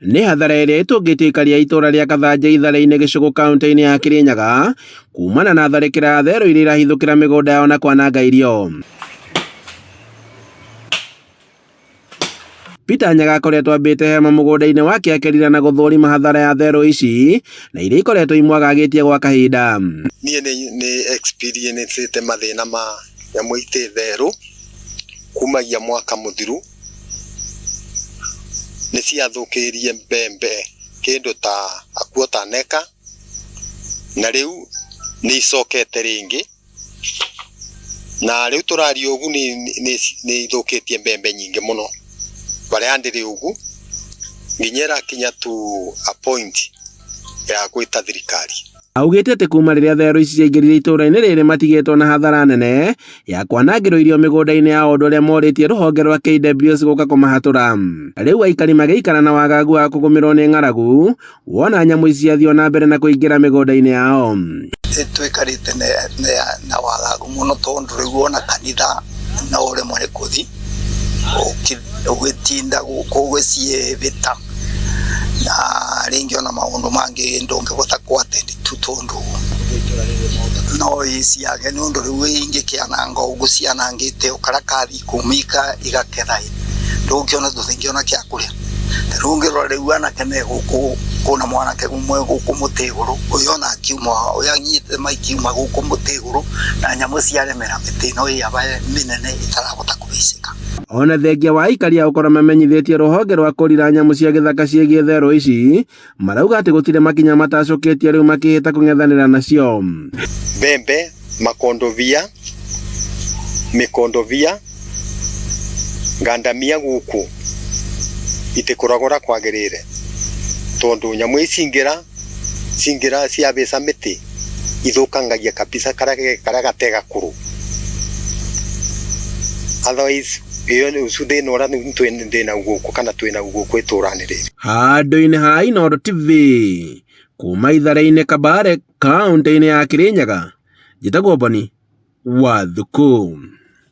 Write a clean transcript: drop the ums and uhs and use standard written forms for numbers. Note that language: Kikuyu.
Nĩ hathara ĩrĩa ĩtũngĩtie aikari a itũra rĩa Kathanja Ithare-inĩ Gĩcũgũ kaũntĩ-inĩ ya Kĩrĩnyaga kumana na tharĩkĩra ya therũ iria irahithũkĩra mĩgũnda yao na kwananga irio. Peter Nyaga akoretwo ambĩte hema mũgũnda-inĩ wake akĩrira na gũthũrima hathara ya therũ ici na iria ikoretwo imwagagĩtie gwa kahinda. Niĩ nĩ experience ĩte mathĩna ma nyamũ itĩ therũ kumagia mwaka mũthiru. Nĩ ciathũkĩirie mbembe kĩndũ ta a quarter an acre na rĩu nĩ icokete rĩngĩ na rĩu tũraria ũguo nĩ ithũkĩtie mbembe nyingĩ mũno barĩa ndĩrĩ ũguo nginya ĩrakinya to a point ya gwĩta thirikari. Augĩte atĩ kuma rĩrĩa therũ ici ciaingĩrire itũũra-inĩ rĩrĩ matigĩtwo na hathara nene ya kwanangĩrwo irio mĩgũnda-inĩ yao ũndũ ũrĩa morĩtie rũhonge rwa KWS gũka kũmahatũra. Rĩu aikari magĩikara na wagagu wa kũgũmĩrwo nĩ ng'aragu wona nyamũ ici ciathiĩ o na mbere na kũingĩra mĩgũnda-inĩ yao. Nĩ tũikarĩte na wagagu mũno tondũ rĩu ona kanitha no ũremwo nĩ kũthiĩ. Ũgĩtinda gũkũ ũgĩciĩbĩta na rĩngĩ ona maũndũ mangĩ ndũngĩhota kũ attend to tondũ no iciage nĩ ũndũ rĩu ingĩkĩananga ũguo cianangĩte o karĩa kathiĩ kuma igaketha ĩ, ndũngĩona tũtingĩona kĩa kũrĩa. Ta rĩu ũngĩrora rĩu anake me gũkũ kwĩna mwanake ũmwe gũkũ mũtĩ igũrũ ũyũ ona akiuma ũyũ anyitĩte maiki auma gũkũ mũtĩ igũrũ na nyamũ ciaremera mĩtĩ ĩno ĩ aba mĩnene ĩtarahota kũhicĩka. Ona thengia wa aikari a gũkorwo mamenyithĩtie rũhonge rwa kũrira nyamũ cia gĩthaka ciĩgiĩ therũ ici, marauga atĩ gũtirĩ makinya matacũkĩtie rĩu makĩhĩta kũng'ethanĩra nacio. Mbembe, makondobia, mĩkondobia, ngandamia gũkũ itikũraga ũrĩa kwagĩrĩire tondũ nyamũ ici cingĩra cingĩra ciabeca mĩtĩ ithũkangagia kabisa karĩa gate gakũrũ otherwise ĩyo nĩ ũcio thĩna ũrĩa ndĩnaguo gũkũ kana twĩnaguo gũkũ itũra-inĩ rĩrĩ. Handũ-inĩ ha Inooro TV, kuma Ithare-inĩ Kabare, kaũntĩ-inĩ ya Kirinyaga, njĩtagwo Boni wa Thuku.